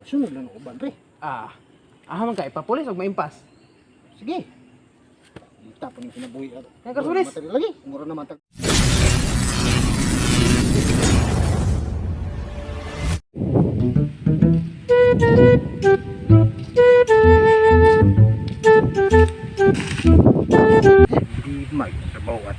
Sunod lang ang uban, pre. Ah, aha man ka ipapulis og maimpas. Sige. Kita pa ni kinabuhi ato. Kaya ka, Sulis. Matali lagi. Mura naman tag. Di magtrabaho at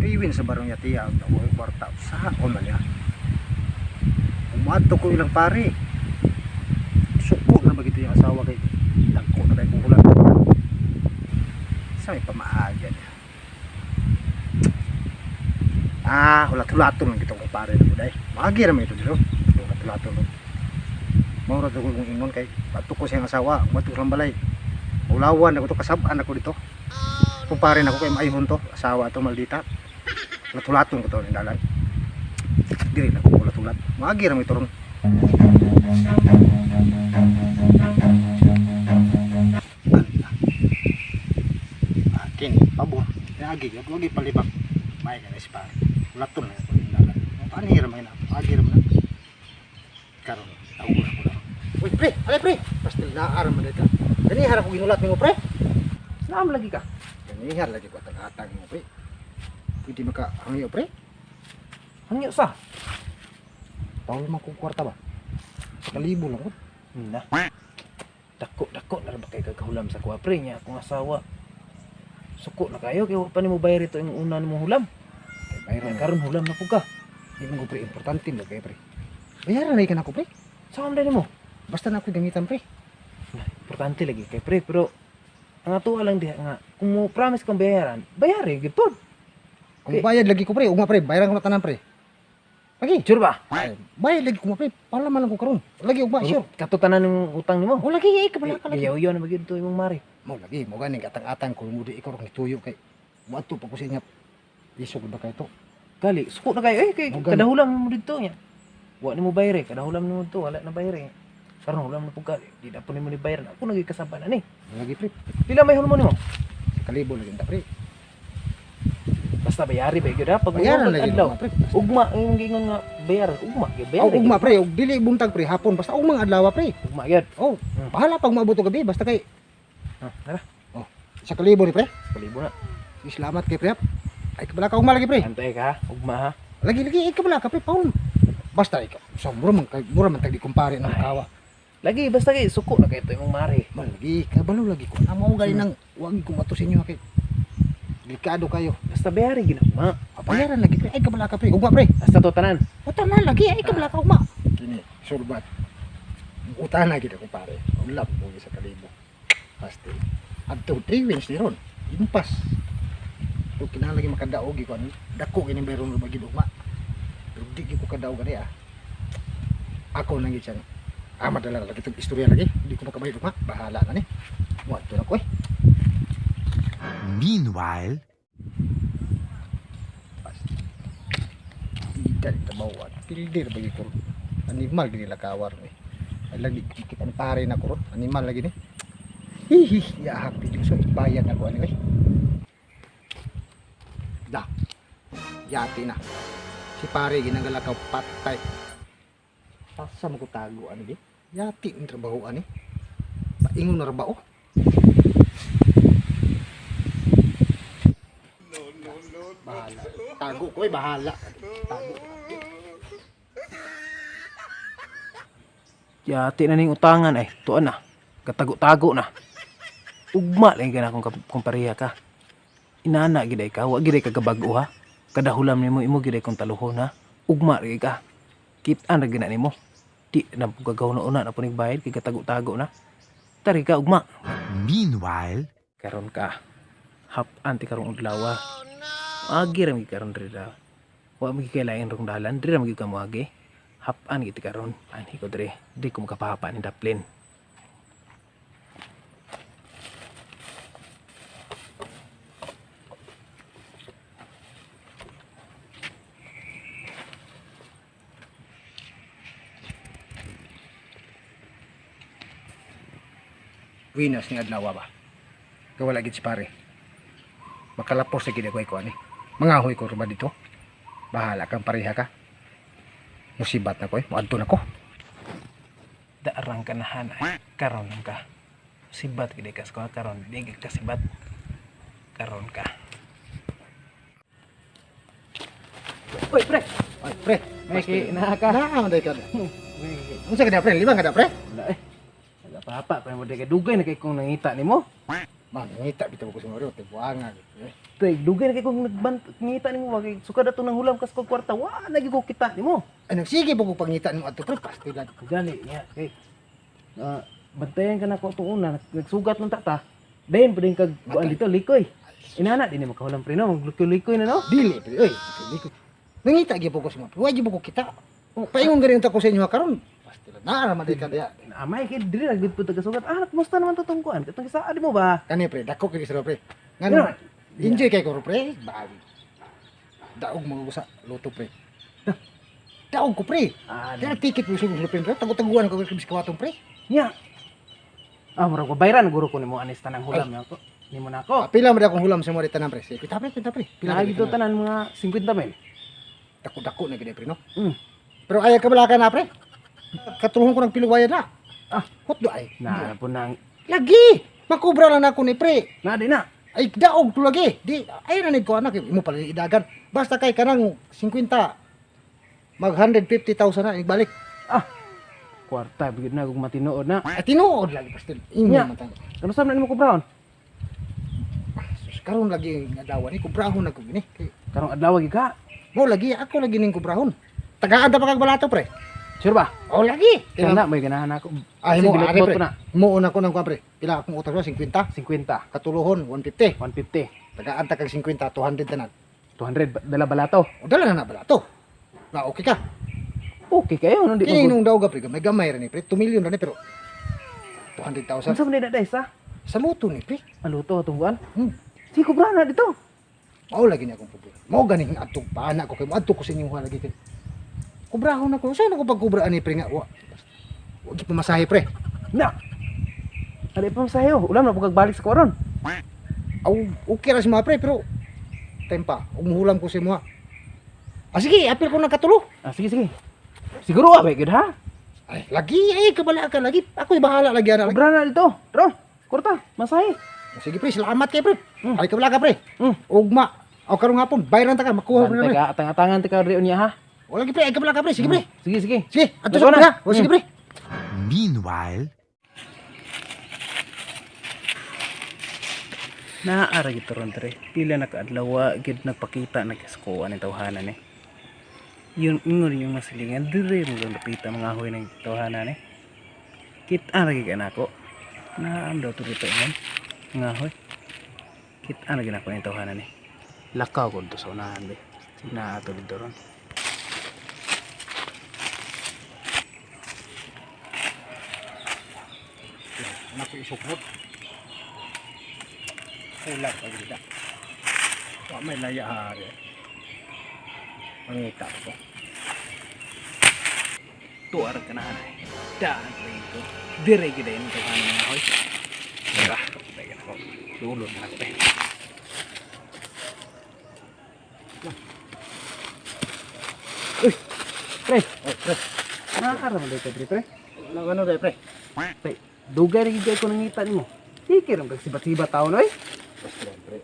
Iwin sa barong yatiya ang tawag kwarta sa ako man niya. Umadto ko ilang pare. Suko na ba gito yung asawa kay dagko na kay kukulan. Sa may pamaagya niya. Ah, hulat-hulaton lang kitong kumpare na buday. Maagi ra man ito dito. Hulat-hulaton lang. Maura to kong ingon kay ato ko siyang asawa, umadto ko sa balay. Ulawan ako to, kasab-an ako dito. Kumpare na ako kay maayhon to, asawa to maldita. Hulat-hulaton ko to ning dalan. Dili na ko hulat-hulat. Maagi ra man ito ron. Akin, pabor. Agi, ako agi palibak. May ka na si pare. Ulaton na ako ning dalan. Panira man na. Agi ra man na. Karon, ako na ko lang. Uy, pre, alay pre. Pastil na aram man ka. Ganihar ako ginulat nimo, pre. Saan lagi ka? Ganihar lagi ko atag-atag mo, pre. Pwede maka hangyo, pre. Hangyo sa. Paul man kong kwarta ba? Sa kalibo lang ko. Na. Dako dako na ra ba kay kagahulam sa kuha pre niya akong asawa. Suko na kayo kay wa pa nimo bayar ito yung una nimo hulam. Ay, bayran Nya na. karon hulam na pud ka. Di mo ko, pre, importante mo kay pre. Bayaran na ikan ako, pre. Saan man nimo? Basta na ako gamitan, pre. Na, importante lagi kay pre pero ang ato lang diha nga kung mo promise kang bayaran, bayari gyud pod. Kung bayad lagi ko, pre, ugma, pre, bayaran ko na tanan, pre. Lagi. Sure ba? Ay, bayad lagi ko, pre. Pala man lang ko karon. Lagi ugma, sure. Kato tanan imong utang nimo. O lagi, eh, kabala ka lagi. Gayaw na magyud to imong mari. Mo lagi, mo ganing atang-atang ko mo di ikaw rong gituyo kay moadto pa ko sa inyo. Isog ba kay to? Gali, suko na kayo eh kay Mo gani. kada hulam nimo didto nya. Wa nimo bayre, kada hulam nimo didto, wala na bayre. Karon hulam na pud ka, di na po nimo ni bayaran. Ako naging kasaba na ni. Lagi, pre. Pila may hulmo nimo? Sa kalibo lagi ta, pre. Basta bayari ba gyud ha pag Bayaran mo lagi adlaw. ko, pre. Ugma ang imong giingon nga bayaran, ugma gyud Oh, bayari. ugma, pre, og dili buntag, pre, hapon basta ugmang adlaw, pre. Ugma gyud. Oh, bahala pag maabot og gabi basta kay Ha, tara. sa kalibo ni pre. Kalibo na. Salamat kay pre. Ay kabala ka ugma lagi, pre. Antay ka ha, ugma ha. Lagi lagi ay kabala ka, pre, Paul. Basta ikaw. So mura man kay mura man tag di kumpare ng kawa. Lagi basta kay suko na kay to imong mari. Man lagi kabalo lagi ko. Amo gali nang wag ko mato sa inyo kay delikado kayo. Basta bayari gid ugma. Ah, bayaran lagi, pre. Ay kabala ka, pre. Ugma, pre. Basta to tanan. Utan na lagi ay kabala ka ugma. Kini surbat. Utan na gid ako, pare. Ulap mo sa kalibo. Pasti. Adto 3 wins ni ron. Impas. To kinahanglan lagi makadaog ko ano. Dako kini bayron ro gid ugma. Pero di gyud ko kadaog ani ah. Ako nang gid siya. Ah, madala lagi itong istorya lagi. Di ko makabayad ugma. Bahala na ni. Muadto na ko eh. Meanwhile, Tidak tabawan. Pildir bagi ko. Animal gini lakawar ni. Ay lagi kita ni pare na kurot. Animal lagi ni. Hihi, ya happy so bayad ako ani oy. Da. Yati na. Si pare ginanggalakaw patay. Pasa mo ko tago ani di. Yati ang trabaho ani. Paingon na ra ba oh? Bahala. Tago ko eh, bahala. Tago. Yati na ning utangan ay tuan na. Katago-tago na. Ugma lang gana kung kumpareha ka. Inana gid ay ka, wa gid ay ka kabag-o ha. Kada hulam nimo imo gid ay kung taluhon ha. Ugma ra gid ka. Kit-an ra gid na nimo. Di na po gagaw na una na po bayad kay katago-tago na. Tari ka ugma. meanwhile, Karon ka. Hap-an ti karong adlaw. Agi ra mi karon diri da. Wa mi kailangan rong dalan diri ra mi ka moagi. Hap-an gid ti karon. Anhi ko diri. Di ko makapahapa ni Daplin. Winas ni adlaw ba. Kawala gid si pare. Makalapos sa gid ako ko ani. Mangahoy ko ruba dito. Bahala kang pareha ka. Musibat na ko eh. Muadto na ko. Daarang kanahan ay karon lang ka. Sibat gid ka sa karon, di gid ka sibat. Karon ka. Uy, pre. Ay, pre. May kay naa ka. Naa man day ka. Unsa ka na, pre? Limang ka na, pre? Wala eh. Nagapapa pa mo kay dugay na kay kong nangita nimo. Man, ngita bitaw ko sa mga tibuanga. Eh. Tay, dugay na kay kong nagbant ngita nimo wa kay sukad ato nang hulam kas kog kwarta wa na gyud ko kita nimo. Ano, sige po ko pangita nimo adto, pre, pastilan. Gali niya kay bantayan ka na ko itong una, nagsugat ng tata. Dayon pa din kag kuan dito likoy. Inana din mo kahulam pre no, maglikoy-likoy na no. Dili, pre. Oy, dili ko. Nangita gyud po ko sa mga, pre. Wa gyud po ko kita. Paingon gani unta ko sa inyo ha, karon. Pastilan. Naa ra man day ka diya. Amay kay diri ra gid pud tagasugat. Ah, kumusta naman to tong kuan? Katong gisaad mo ba? Kani, pre, dako kay sa pre. Ano? Ngano? Enjoy kay ko, pre. Bawi. Daog mo ko sa luto, pre. Daog ko, pre. Ah, Kaya ticket mo sa pre. Tago-taguan ko kay biskawatong, pre. nya. Ah, murag babayran guro ko nimo anis tanang hulam nako. Nimo nako. Ah, pila man akong hulam sa mga tanan, pre. Sige, kita, pre, kita, pre. Pila Pila man dito tanan mga 50 mil. Dako-dako na gid, pre, no? Mm. Pero ayaw ka bala ka na, pre. Katulong ko ng piluwayan na. Ah. Hotdo ay. Na po nang Lagi! Makubra lang na ako ni pre. na di na. Ay, daog to lagi. Di, ay na ko anak. Imo pala idagan. Basta kay kanang 50. Mag 150,000 na, ibalik. Ah. Kwarta bigid na kung matinuod na. Ay, tinuod lagi, pastil. Imo Nya. man tayo. Ano sa nimo ko brown? Sus, karon lagi nga adlaw ni kubrahon na ko gini. Kay, Karong adlaw gi ka. mo lagi ako lagi ning kubrahon. Tagaan ta pa kag balato, pre. Sure ba? O lagi. Kaya na may ganahan ako. Ay mo, Kasi ari binotbot pre. ko na. Mo una ko ng kuwan, pre. Pila akong utang ko 50, 50, katuluhon 150. 150, Tagaan ta kag 50, 200 tanan. 200 dala balato. O dala na na balato. Na okay ka. Okay kayo no di Kini mo. nung daw pre, gamay gamay ra ni pre, 2 million ra ni pero 200,000 Unsa man na dai sa? sa luto ni pre. Aluto atong kuan. Hmm. Si kubra na dito. Mao lagi niya akong problema. Mao ganing adto pana ko kay mo adto ko sa inyo ha, lagi kay. Kubrahon ako. Saan ako pagkubra ani pre nga wa. Wa gyud pamasahe, pre. Na. Ari pa sayo. Ulam na pud balik sa koron. Aw, okay ra si mga pre pero tempa, umuhulam ko sa imo ha. Ah sige, apil ko ng katulo. Ah, sige sige. Siguro wa ba gid ha? Ay, lagi ay kabala ka lagi. Ako'y bahala lagi ana. Kubra na dito. Tro. Kurta, masahe. Sige pre, salamat kay pre. Hmm. Ay kabala ka pre. Hmm. Ugma. O karong hapon, bayaran ta ka, makuha ko na Bantay pre. ka, atang-atangan ta ka riyon niya ha. O lagi pre, ay kabala ka pre. Sige pre. Sige sige. Sige, adto Let's go sa na. pre. ha. O sige Hmm. pre. Meanwhile, Naa ra gid ron tre. Pila na kaadlaw gid nagpakita nagkaskuan ni tawhanan ni. Yun ingon yung masilingan dire mo lang napita mga ahoy ng tawhanan ni. Kita ra gid kanako. Naam daw to dito ingon. Mga ahoy. Kita ra gid nako ni tawhanan ni. Lakaw ko dito sa unahan be. Naa to dito ron. Anak ko isukot. Kulang pa gid. Wa may laya hari. Mangita ko. Tuar ka na anay. Daan ra ko. Dire gid ay tawhanan mga ahoy. Diba? Teka na ko. Dulo na ako eh. Uy! Pre! Oh, pre. Nakakaroon mo dito, pre, pre. Ano ano pre, pre? Pre, dugay rin ko nangita nimo. Sige rin kag sibat-sibat taon, oy. Basta lang, pre.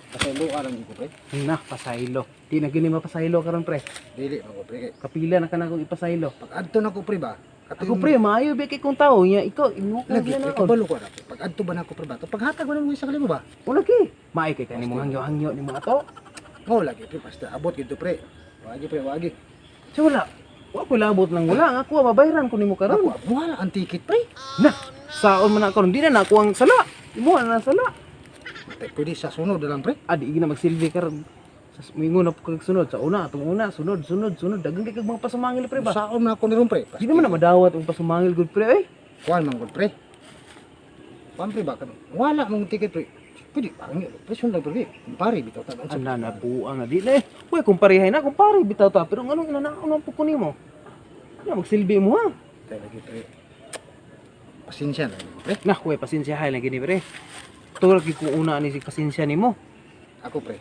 Pasaylo ka lang ko, pre. Na, pasaylo. Di na gini mapasaylo karon pre. Dili man ko, pre. Kay Kapila na ka na akong ipasaylo. pag adto na ko, pre ba? Kato Ako pre, maayo ba kay kong tao nya ikaw imo ka Lagi, na pre, na. kabalo ko na. Pag adto ba na ko, pre ba? To paghatag ko na mo isa kalimo ba? Wala ki. Maay kay kanimo hangyo-hangyo nimo ato. Mao lagi, pre, basta abot gid to, pre. Wagi, pre, wagi. So wala. Wa ko labot nang wala nga ako mabayran ko nimo karon. Ako, wala ang ticket, pre. Na, saon man na karon di na na ako ang sala. Imo na ang sala. Matay, pwede sa sunod na lang, pre. Ah, di na magsilbi karon. Sa mingon na kag sunod sa una atong una sunod sunod sunod daghang kay kag mga pasumangil pre ba. Saon na ako ni ron, pre. Di naman na madawat ang pasumangil gud pre oy. Kuan man gud, pre. Kuan, pre, ba? Wala mong ticket, pre. Pwede, parang yun. Pre, sunod, pre. Kumpare, bitaw ta. Ana na buang na di na eh. Uy, kumparehay na kumpare bitaw ta pero nganong inanaon ang puko nimo? Na magsilbi mo ha. Tay, lagi, pre. Pasensya na, pre. Nah, kuy pasensya hay lang gini pre. Turag gyud kung una ani si pasensya nimo. Ako, pre.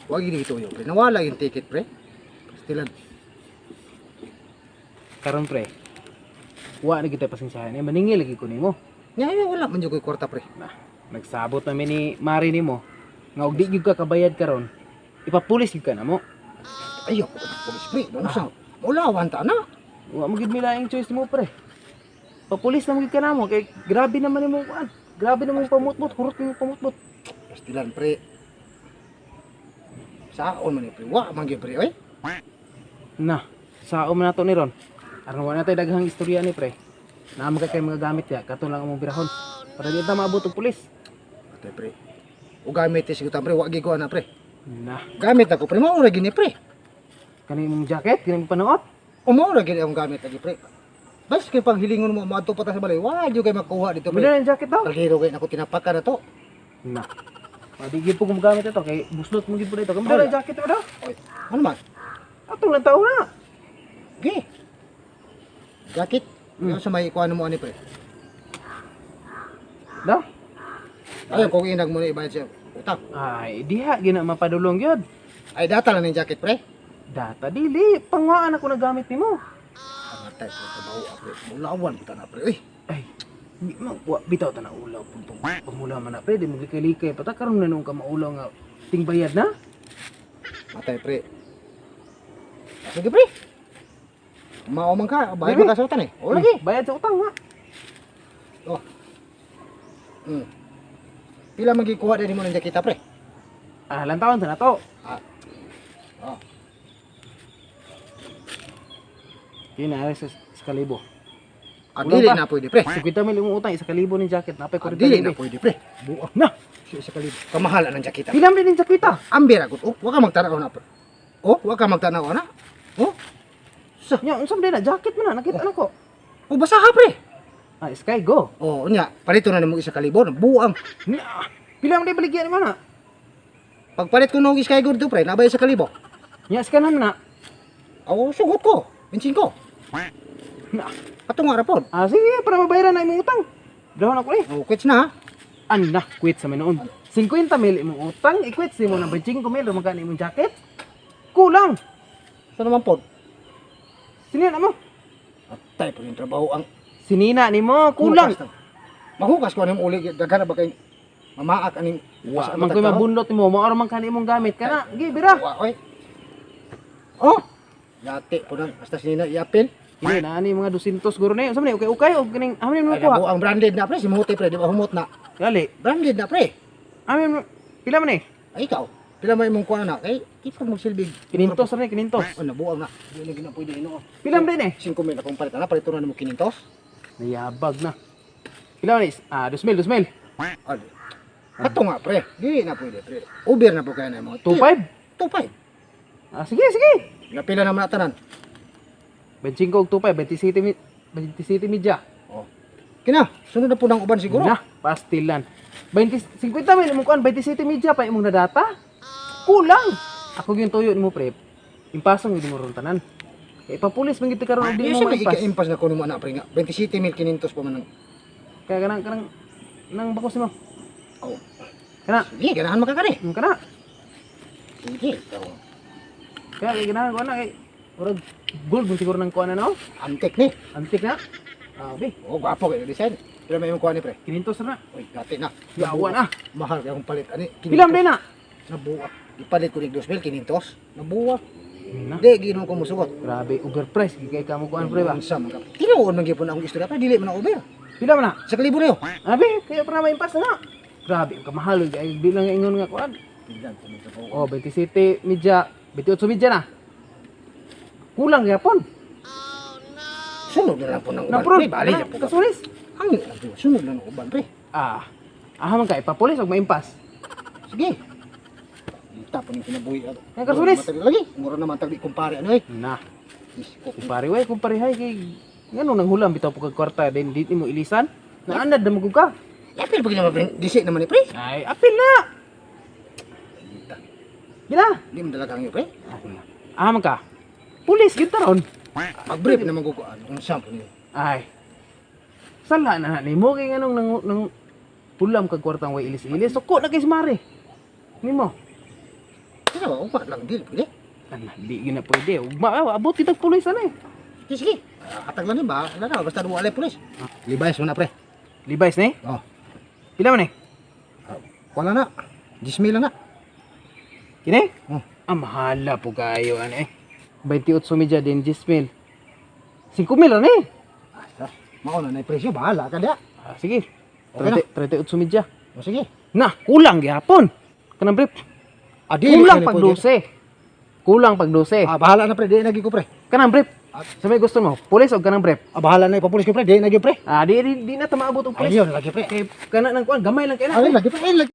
Wag gini ito pre. Nawala yung ticket, pre. Pastilan. Karon pre. Wa na kita pasensyahan eh, maningil lagi ko nimo. Nya ay, wala man jud ko'y kwarta, pre. Na, nagsabot namin ni Mari nimo nga og di gyud ka kabayad karon, ipapulis gyud ka namo. Ayaw ko ng pulis, pre. Unsa? Ulawan ta na. Wa mo gyud milaing choice mo, pre. Papulis na mo gyud ka namo kay grabe naman imong kuan. Grabe naman imong pamutmot, hurot imong pamutmot. Pastilan, pre. Saon man ni, pre. Wa man gyud, pre, oy. Na, sao man nato ni ron. Aron wa na tay daghang istorya ni, pre. Naa man kay mga gamit ya, kato lang among birahon. Para di ta maabot og pulis. Atay, pre. O gamit is pre, wa gyud ko ana, pre. Na, Gamit ako, pre, mao ra gyud ni, pre. kani imong jacket, kani imong panuot. O mao ra gyud akong gamit lagi, pre. Bas kay panghilingon mo moadto pa ta sa balay, wa gyud kay makuha dito, Muna pre. na yung jacket daw. Kalgiro kay nako tinapakan na to. Na. Madi gyud po gumagamit ito kay buslot mo gyud po dito. Kamo na yung jacket mo daw. Oy, ano man? Atong lang tao na. Okay. Jacket. Yung sa may ikuano mo ani, pre. Daw. Ayaw kung inag mo na ibayad siya. Utang. Ay, diha gina mapadulong gyud. Ay data lang yung jacket, pre. Data dili, pangwaan ako nagamit nimo. Amatay ko trabaho, pre. Mulawan kita na, pre. Uy, Ay, di man wa bitaw ta na ulaw pung pamula man na, pre, di mo likay-likay pa ta karon na noong ka maulaw nga tingbayad na. matay, pre. Sige, pre. Mao man ka, bayad man ka sa utan eh. O lagi. Bayad sa utang ha. Oh. Pila man gikuha din mo ng jakita, pre? Ah, lantawan sa nato. Ah. Oh. Yun na sa kalibo. Ah, Kulang dili pa. na pwede, pre. 50 mil imong utang, isa kalibo ning jacket, napay Ah, 40 dili na libo. pwede, pre. Buak Na, siya sa kalibo. Kamahalan ng jakita. pilam din ning jakita. Ambir ako. Oh, wa ka magtanaw na, pre. Oh, wa ka magtanaw na. Oh. Sa, Nya, unsa man din na jacket man na, nakita na ko. oh, basaha, pre. Ah, Sky go. Oh, nya, palito na nimo isa kalibo, buang. Na, pila man din baligya nimo na. Pagpalit ko nog Sky Good to, pre, nabay sa kalibo. Nya scanan na. Aw, sugot ko. 25. Na. Ato nga rapod. Ah, sige, para mabayaran na imong utang. Dahon ako eh. Oh, quits na ha. Ana, quit sa minoon. 50 mil imong utang, i-quit sa imo na 25 mil magkano imong jacket? Kulang. Sa naman pod. Sinina mo. Atay po yung trabaho ang Sinina nimo, kulang. Hukas na. Mahukas ko anong uli daghan na ba kay mamaak aning Wa man koy mabunlot nimo, mao ra man kani imong gamit kana. Gi bira. Wa oy. Oh. Yati po nang hasta sinina iapil. Kini na ani mga 200 guro na. Unsa man ni ukay-ukay og kining amin mo Ay, kuha. ang branded na, pre, si Muti, pre, di ba humot na. Gali. Branded na, pre. Amin mo pila man eh? Ay ikaw, pila may imong kuha na kay di pa magsilbig. 500 ra ni 500. Oh, nabuang na. Di na gina pwede ino. Pila man din eh? 5 mil akong palit na, palito na nimo 500. Nayabag na. Pila man is? Ah, 2,000, 2,000. Ali. Ato nga, pre. Di na pwede, pre. Uber na po kaya na mo. 2,500. 2.5. Ah, sige, sige. Napila naman na tanan. 25 og 2,500, 27 mi 27 media. Oh. Kina, sunod na po ng uban siguro. Na, pastilan. 20, 50 mil imong kuan, 27 media pa imong nadata. Kulang. Ako gyud tuyo nimo, pre. Impasong gyud mo ron tanan. Kay ipapulis man gyud karon og di Di mo siya may maimpas. ika-impas na kuno mo anak, pre, nga. 27,500 pa man ang. Kaya kanang kanang nang bakos nimo. Oh. Kana, Sige, ganahan makakari. kana. Sige, ikaw. Kaya kay ganahan ko na kay murag gold man siguro nang kuan na no. Antik ni. Antik na. Ah, be. Oh, gwapo kayo design. Pero may imong kuha ni, pre. 500 na. Uy, dati na. Yawa na. Mahal kay akong palit ani. Pila man din na? Nabuak. Ipalit ko ni 2,500. Nabuak. Na. Di ginom ko musugot. Grabe, overpriced gid kay kamo kuan, pre ba. Unsa man ka. Tinuod man gyud na akong istorya, pre, dili man ako uber. Pila man na? Sa kalibo na yo. Abi, kaya para maimpas na. Grabe, ang kamahal kay bilang ingon nga kuan. Pila ko mo trabaho. Oh, 27 media, 28 media na. Kulang gyapon. Sunod na lang po ng uban, Naprod. pre. Bali na po. Kasulis. Ang sunod na ng uban, pre. Ah. Aha man kay ipapulis og maimpas. Sige. Kita po ning kinabuhi ato. Ay, kasulis. Mura naman tag- Lagi, mura naman tag di kumpare ano eh. Na, Is ko. kumpare way, kumpare hay kay ngano nang hulam bitaw po kag kwarta din di mo ilisan. Naanad na magug ka. Yapil pa ginawa, pre. Disi naman ni, pre. Ay, apil na. Kita. Gina. Di mo dalagang yo, pre. Ah, man ka. Pulis gyud taron. Mag-brief naman ko ano unsa po niyo. Ay. Sala na na nimo kay nganong nang, nang hulam kag kwartang way ilis-ilis. Suko na kay si Mare. Nimo. Kaya ba ugma lang dili pwede. Ana, di gina pwede. Ugma, abot kitag pulis ana eh. Sige, sige. Ah, atag lang ni ba? Wala na, basta wala pulis. Levi's mo na, pre. Levi's ni? Oh. Pila man eh? Wala na. 10,000 lang na. Kini? Oh. Ah, mahala po kayo ani eh. 28 media din 10,000. 5,000 ra ni. Basta, mao na na presyo, bahala ka diya. Ah, sige. Okay na. 38 media. O sige. Na, kulang gihapon. Kanang brief. Ah, dili Kulang ka ni pag pwede. 12. Kulang pag 12. Ah, bahala na, pre, di na gyud ko, pre. Kanang brief. Sa may gusto mo, pulis o kanang brief? Ah, bahala na ipapulis ko, pre, di na gyud, pre. Ah, di na ta maabot og pulis. Ayun, lagi, pre. Kay kana nang kuan gamay lang kay na. Ay, lagi, pre, ay, lagi.